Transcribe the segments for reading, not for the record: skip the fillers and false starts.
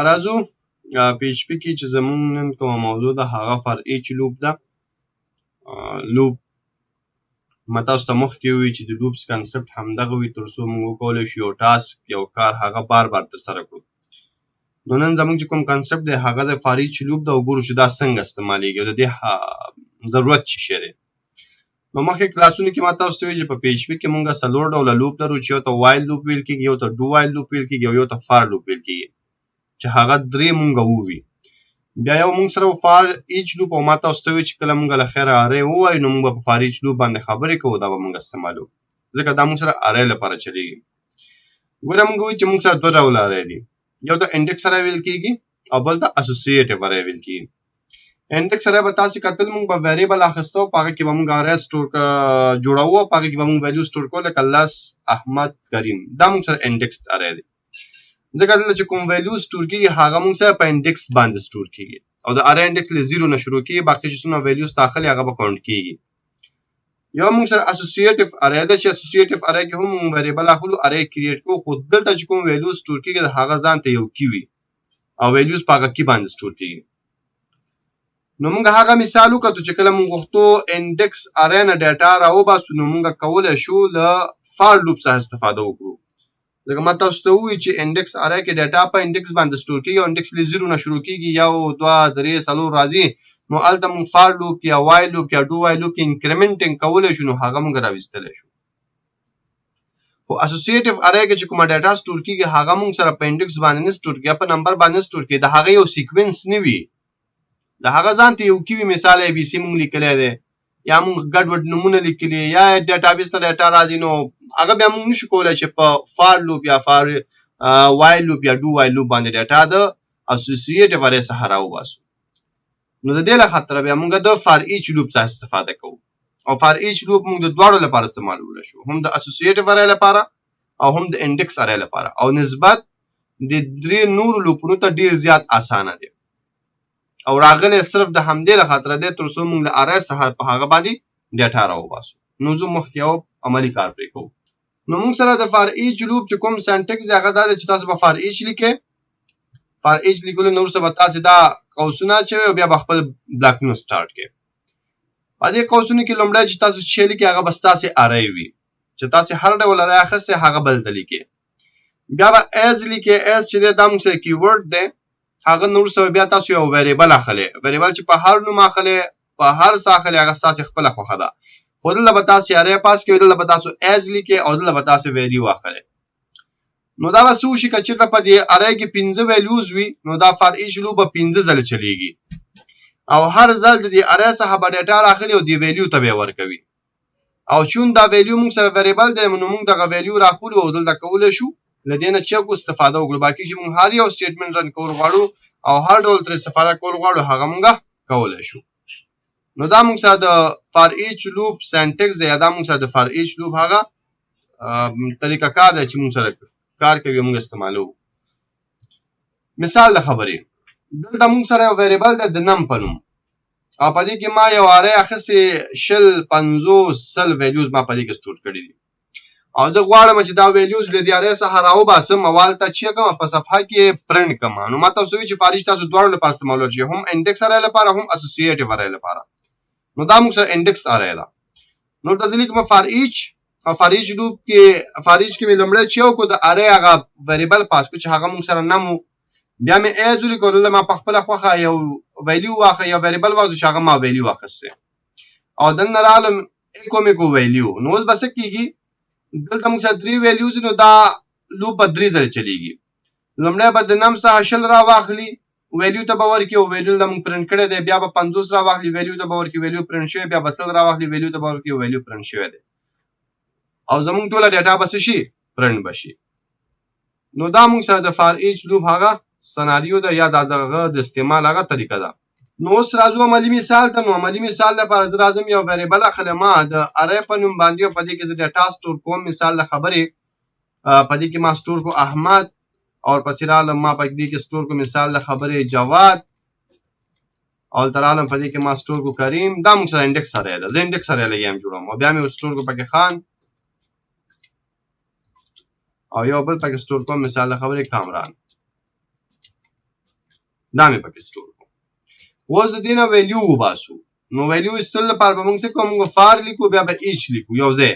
راځو پی ایچ پی کې چې زمونږ نن کومه موضوع ده، هغه فار ایچ لوپ ده. لوپ ما تاسو ته مخکې وویل چې د لوپس کنسپټ همدغه وي، تر څو موږ وکولی شو یو task، یو کار هغه بار بار ترسره کړو. نو نن زموږ چې کوم کنسپټ دی، هغه د for each loop ده، او ګورو چې دا څنګه استعمالیږي او د دې ضرورت څه شی دی. نو مخکې کلاسونو کې ما تاسو ته ویل چې په پی ایچ پی کې مونږ څلور ډوله loop لرو، چې یو ته while loop ویل کېږي، یو ته do while loop ویل کېږي او یو ته for loop ویل کېږي، چې هغه درې مونږ ووي. بیا یو مونږ سره for each loop، او ما تاسو ته ویل چې کله مونږ له خیره array ووایو، نو مونږ به په for each loop باندې خبرې کوو. دا به مونږ استعمالو، ځکه دا مونږ سره array لپاره چلیږي. ګوره، مونږ وایو چې مونږ سره دوه ډوله array دي، یو ته index array ویل کېږي او بل ته associative array ویل کېږي. index array به تاسو کتل، مونږ به variable اخیستو، په هغه کې به مونږ array store جوړوو، په هغه کې به مونږ value store کول، لکه لس، احمد، کریم. دا مونږ سره index array دی، ځکه دلته چې کوم value store کیږي، هغه مونږ سره په index باندې store کیږي او د array index له 0 نه شروع کیږي، باقي چې څومره values داخلي، هغه به count کیږي. یو مونږ سره associative array ده، چې associative array کې هم مونږ variable اخلو، array create کوو، خو دلته چې کوم value store کیږي، د هغه ځان ته یو key وي او values په هغه key باندې store کیږي. نو موږ هغه مثال وکړو چې کله موږ غوښتو index array نه data راوباسو، نو موږ کولی شو له for loop څخه استفاده وکړو، ځکه ما تاسو ته وویل چې index array کې data په index باندې store کیږي او index له 0 نه شروع کیږي، یو، دوه، درې، څلور راځي. نو هلته موږ for loop یا while loop یا do while loop کې incrementing کولی شو، نو هغه موږ راویستلی شو. خو associative array کې چې کومه data store کیږي، هغه موږ سره په index باندې نه store کیږي، په نمبر باندې نه store کیږي، د هغه یو sequence نه وي، د هغه ځان ته یو key وي. مثال ای بي سي مونږ لیکلی دی یا مونږ ګډوډ نومونه لیکلي یا database ته data راځي، نو هغه بیا مونږ نشو کولای چې په for loop یا for while loop یا do while loop باندې data د associative array څخه راوباسو. نو د دې له خاطره بیا مونږ د for each loop څخه استفاده کوو، او for each loop مونږ د دواړو لپاره استعمالولی شو، هم د associative array لپاره او هم د index array لپاره، او نسبت د درې نورو loop ونو ته ډیر زیات اسانه دی او راغلی صرف د همدې له خاطره دی، تر څو مونږ له array څخه په هغه باندې data راوباسو. نو زه مخکې یو عملي کار پرې کوو. نو موږ سره د for each loop چې کوم syntax دی، هغه دا دی چې تاسو به for each لیکئ. for each لیکلو نه وروسته به تاسو دا قوسونه اچوئ او بیا به خپل block ونه start کړئ. په دې قوسونو کې لومړی چې تاسو چې لیکئ، هغه به ستاسې array وي، چې تاسو هر ډول array اخیستی، هغه به دلته لیکئ. بیا به as لیکئ. as چې دی، دا موږ سره keyword دی. هغه نه وروسته بیا تاسو یو variable اخلئ. variable چې په هر نوم اخلئ، په هر څه اخلئ، هغه ستاسې خپله خوښه ده، خو دلته به تاسو array pass کوئ. دلته به تاسو as لیکئ او دلته به تاسو value اخلئ. نو دا به څه وشي؟ که چېرته په دې array کې پنځه values وي، نو دا for each loop به پنځه ځله چلیږي او هر ځل د دې array څخه به data راخلي او دې value ته به یې ورکوي. او چون دا value موږ سره variable دی، نو موږ دغه value راخلو او دلته کولی شو له دې نه چې استفاده وکړو. باقي چې موږ هر یو statement run کول غواړو او هر ډول ترې استفاده کول غواړو، هغه موږ کولی شو. نو دا موږ سره د for each loop syntax دی، یا دا موږ سره د for each loop هغه طریقه کار دی چې موږ سره کار کوي، موږ استعمالو. مثال د خبرې، دلته موږ سره یو variable دی د num په نوم، او په دې کې ما یو array اخیستې، 20، 50، 100 values ما په دې کې store کړي دي، او زه غواړم چې دا values له دې array څخه راوباسم او هلته چې کوم په صفحه کې پرنټ کړم. نو ما تاسو وی چې for each تاسو دواړو لپاره استعمالولی شئ، هم index array لپاره، هم associative array لپاره. نو دا موږ سره index array ده. نو دلته زه لیکم for each، او for each loop کې، for each کې مې لومړی چې یو کو د array هغه variable pass کو، چې هغه موږ سره num. بیا مې as ولیکو. دلته ما په خپله خوښه یو value واخه، یو variable واخلو، چې هغه ما value واخیسته، او دننه رالم، echo مې کو value. نو اوس به څه کېږي؟ دلته موږ سره درې values، نو دا loop به درې ځلې چلیږي. لومړی به د num څخه 20 را واخلي، value ته به ورکړي او value له موږ پرنټ کړی دی. بیا به 50 را واخلي، value ته به ورکړي، value print شوی. بیا به 100 را واخلي، value ته به ورکړي، value print شوی دی، او زموږ ټوله data به څه شي؟ پرنټ به شي. نو دا موږ سره د for each loop هغه سناریو ده یا د دغه د استعمال هغه طریقه ده. نو اوس راځو عملي مثال ته. نو عملي مثال لپاره زه راځم، یو variable اخلم د array په نوم باندې، او په دې کې زه data store کوم. مثال د خبرې، په دې کې ما store کو احمد، او پسې رالم، ما په دې کې store کو مثال د خبرې جواد، او تر عالم په دې کې ما store کو کریم. دا موږ سره index array ده، زه index array لګیا یم جوړوم. او بیا مې store کو پکې خان، او یو بل پکې store کوم، مثال د خبرې کامران. دا مې پکې store کړو. اوس د دې نه value وباسو. نو value ایستلو لپاره به موږ څه کوو؟ موږ for لیکو، بیا به each لیکو یو ځای،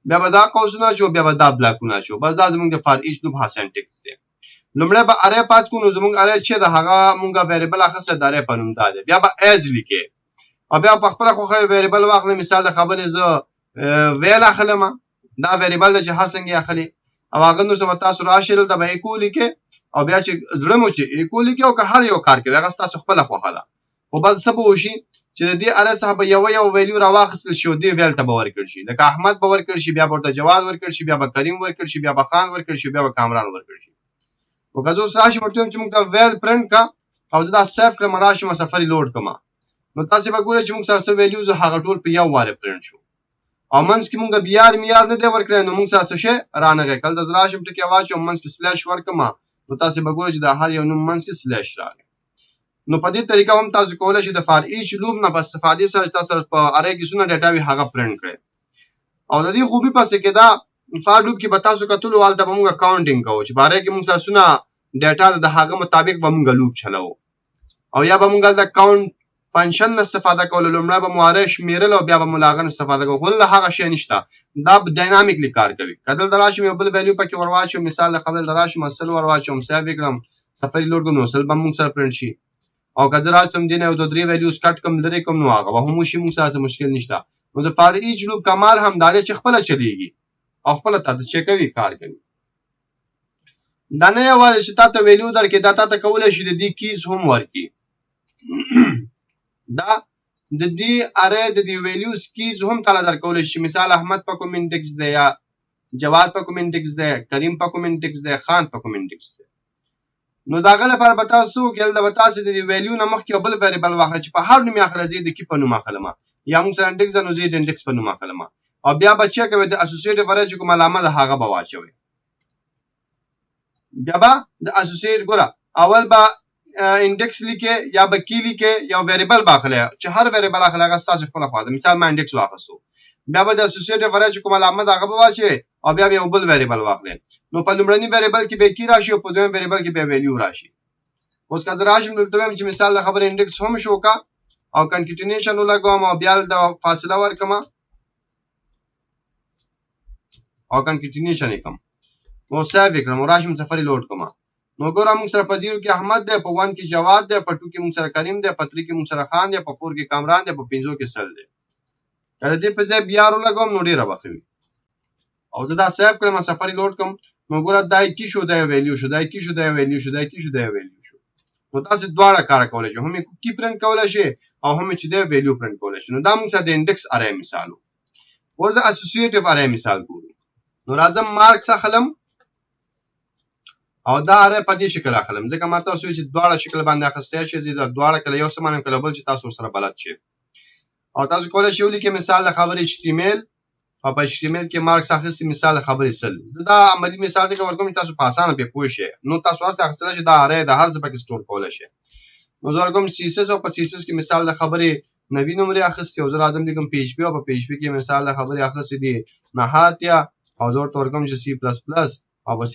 بیا به دا قوسونه اچو، بیا به دا بلاکونه اچو. بس دا زموږ د for each loop syntax دی. لومړی به array pass کوو. نو زموږ array چې د هغه موږ variable اخیستی د array په نوم دا دی. بیا به as لیکې او بیا په خپله خوښه یو variable واخلې. مثال د خبرې زه val اخلم، دا variable دی چې هر څنګه یې اخلي، او هغه نو به تاسو راشئ دلته به ایکو لیکې او بیا چې زړه مو چې ایکو لیکې او که هر یو کار کوي، هغه ستاسو خپله خوښه ده. خو بس څه به وشي چې د دې array څخه به یوه یوه value راواخیستل شي او دې val ته به ورکړ شي. لکه احمد به ورکړ شي، بیا به ورته جواد ورکړ شي، بیا به کریم ورکړ شي، بیا به خان ورکړ شي، بیا به کامران ورکړ شي. نو که زه اوس راشم ورته ووایم چې موږ ته val print کا او زه دا save کړم، راشم صفحه reload کړم، نو تاسې به ګورئ چې موږ سره څه values هغه ټول په یو واره پرنټ شو او منځ کې مونږ br میار نه دی ورکړی، نو مونږ سره څه شی رانغی. کله زه راشم ټکی واچوم، منځ کې slash ورکړم، نو تاسې به ګورئ چې د هر یو نوم منځ کې slash راغی. نو په دې طریقه هم تاسو کولی شئ د for each loop نه په استفادې سره چې تاسو سره په array کې څونه data وي هغه پرنټ کړئ. او د دې خوبي پسې کې دا for loop کې به تاسو کتلو، هلته به موږ counting کوو چې په array کې موږ سره څونه data ده، د هغه مطابق به موږ loop چلوو، او یا به موږ هلته count function نه استفاده کوله. لومړی به مو array شمیرل او بیا به مو له هغه نه استفاده کوو، خو دلته هغه شی نشته. دا dynamically کار کوي. که دلته راشم یو بل value پکې ورواچوم، مثال د خبرې دلته راشم 100 ورواچوم، save یې کړم، صفحه reload کړم، نو 100 به موږ سره پرنټ شي. او که زه راشم دې نه یو دوه درې values cut کړم، لرې کړم، نو هغه به هم وشي، موږ سره څه مشکل نشته. نو د for each loop کمال هم دا دی چې خپله چلیږي او خپله تاته چې کوي کار کوي. دا نه یوازې چې تاته value درکړي، دا تاته کولی شي د دې keys هم ورکړي. دا د دې array د دې values keys هم تاله درکولی شي. مثال احمد په کوم index دی، یا جواد په کوم index دی، کریم په کوم index دی، خان په کوم index دی. نو د هغه لپاره به تاسو وکړئ، دلته به تاسو د دې value نه مخکې یو بل variable واخلئ چې په هر نوم یې اخلئ، زه یې د key په نوم اخلم، یا موږ سره index ده نو زه یې د index په نوم اخلم، او بیا به چې کوئ د associative array چې کومه علامه ده هغه به واچوئ. بیا به د associate ګوره اول به index لیکې یا به key لیکې، یو variable به اخلې چې هر variable اخلې هغه ستاسو خپله خوا ده. مثال ما index واخیستو، بیا به د associative array چې کومه علامه ده هغه به واچوې او بیا به یو بل variable واخلې. نو په لومړني variable کې به key راشي او په دویم variable کې به value راشي. اوس که زه راشم دلته وایم چې مثال د خبرې index هم شو کا او concatenation ولګوم او بیا د فاصله ورکړم او concatenation یې کوم، نو save یې کړم او راشم صفحه reload کړم، نو ګوره موږ سره په 0 کې احمد دی، په 1 کې جواد دی، په 2 کې موږ سره کریم دی، په 3 کې موږ سره خان دی، په 4 کې کامران دی، په 5 کې 100 دی. که د دې په ځای br ولګوم نو ډېره به ښه وي. او زه دا save کړم، صفحه reload کړم، نو ګوره دا key شو، دا value شو، دا key شو، دا value شو، دا key شو، دا value شو. نو تاسو دواړه کار کولی شئ، هم یې key print کولی شئ او هم یې چې دی value print کولی شئ. نو دا موږ سره د index array مثال و. اوس د associative array مثال ګورو. نو راځم marks اخلم او دا array په دې شکل اخلم، ځکه ما تاسو چې دواړه شکل باندې اخیستی شئ، زه دا دواړه کله یو څه منم کله بل، چې تاسو ورسره بلد شئ. او تاسو کولی شئ ولیکئ مثال د خبرې HTML او په HTML کې marks اخیستي مثال د خبرې 100. زه دا عملي مثال ځکه ورکوم چې تاسو په اسانه پرې پوه شئ. نو تاسو هر څه اخیستلی شئ، دا array د هر څه پکې store کولی شئ. نو زه ورکوم CSS او په CSS کې مثال د خبرې 90 نمرې اخیستي، او زه راځم لیکم PHP او په PHP کې مثال د خبرې اخیستي دي 89، او زه ورته ورکوم چې C++ او په C++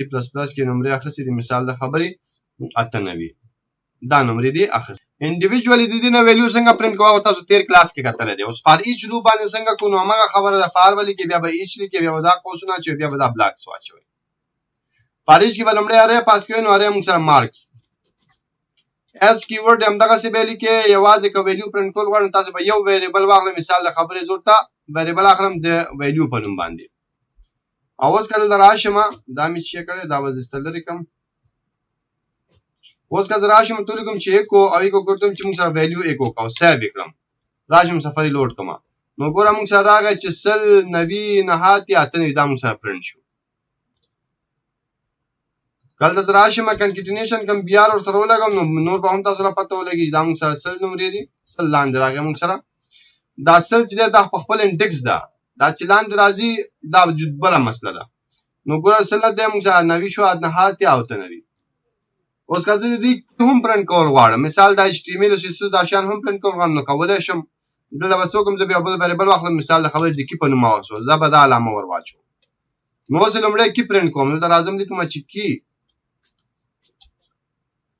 کې نمرې اخیستي دي مثال د خبرې 98. دا نمرې دي اخیستي. individually د دې نه value څنګه پرنټ کوو تاسو تیر کلاس کې کتلی دی. اوس for each loop باندې څنګه کوو؟ نو هماغه خبره ده، for به لیکې، بیا به each لیکې، بیا به دا قوسونه اچوي، بیا به دا blocks واچوي. for each کې به لومړی array pass کوي، نو array موږ سره marks as keyword همدغسې به لیکې. یوازې که value print کول غواړم تاسو به یو variable واخلئ، مثال د خبرې زه ورته variable اخلم د value په نوم باندې. او اوس که دلته راشم، دا مې چې کړی دا به زه لرې کړم. اوس که زه راشم ته ولیکم چې ایکو او ایکو کوم چې موږ سره value echo کړو، save یې کړم، راشم صفحه reload کړم، نو ګوره موږ سره راغی چې 100، 90، 89، 98، دا موږ سره پرنټ شو. کله زه راشم concatenation کوم، br ورسره ولګوم، نو نور به هم تاسو له پته ولګي دا موږ سره 100 نمرې دي. 100 لاندې راغی موږ سره، دا 100 چې دی دا په خپل index ده، دا چې لاندې راځي دا بله مسله ده. نو ګوره 100 دی موږ سره 90 شو، 89 او 98. اوس که زه د دې هم پرنټ کول غواړم، مثال دا HTML او CSS دا شیان هم پرنټ کول غواړم، نو کولی شم. دلته به څه وکړم؟ زه بیا بل variable واخلم، مثال د خبرې د key په نوم واخلم، زه به دا علامه ور واچوم. نو اوس لومړی key print کوم. دلته راځم لیکم چې key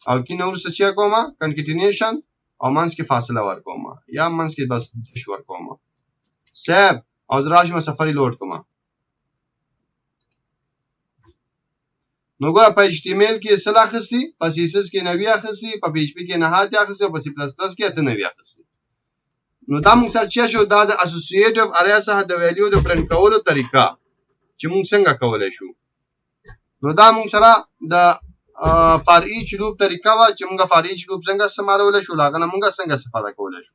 او key نه وروسته چې کوم concatenation او منځ کې فاصله ورکوم یا منځ کې بس dash ورکوم، save، او زه راشم صفحه reload کوم. نو ګوره، په ایچ ټي ایم ایل کې 100 اخیستي، په سی اس اس کې 90 اخیستي، په پی ایچ پي کې 89 اخیستي او په سی پلس پلس کې 98 اخیستي. نو دا موږ سره چې شو، دا د associative array څخه د value د پرنټ کولو طریقه چې موږ څنګه کولی شو. نو دا موږ سره د for each loop طریقه وه چې موږ for each loop څنګه استعمالولی شو، له هغه نه موږ څنګه استفاده کولی شو.